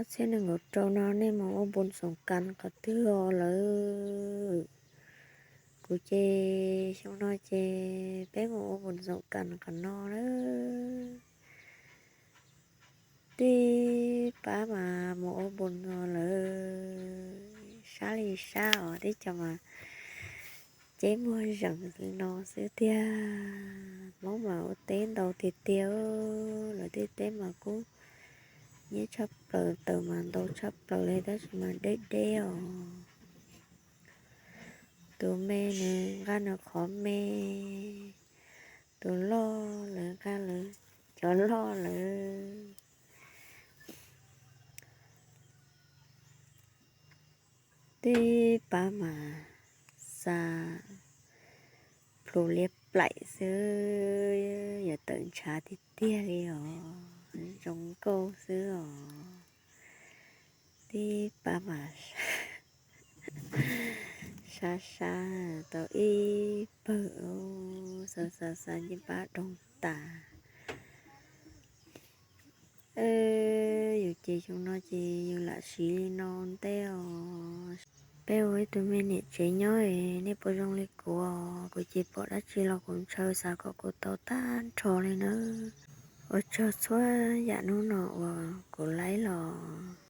Ob txhiab nees nkaum rau no nej mus ua npun xoom kas qhov twg os lawm? Kuv ces xyoo no ces peb mus ua npun xoom kas qhov no lawm. Tib pab mas mus ua npun no lawm, sab li sab os, tib co mas ceb muag zeem li no xwb tiag. Hmoob mas ua teb ntau tiag tiag, lawv tej teb mas kuj nyiab tshaj plaws, taws mas ntau tshaj plaws li tab sis mas deb deb os. Tus me nws nqa nws qhov me, tus loj lawv nqa lawv cov loj lawm. Tib pab mas xa plhu liab plaim xwb, yog tawm ntshav tiag tiag li os, zoo nkauj xwb os. Tib pab mas sab sab tau ib pawg, xa xa xa ncej pab doog tas. Yus ces xyoo no ces yus lam siv li no ntej os. Peb ua ib tug me niam tsev nyob es nej puas zoo li kuv os? Kuv ces pom dab tsi los kuv ntshaw xav kom kuv tau tag nrho li nawb. Ua tsaug txhua yam hnub no uas kuv laib los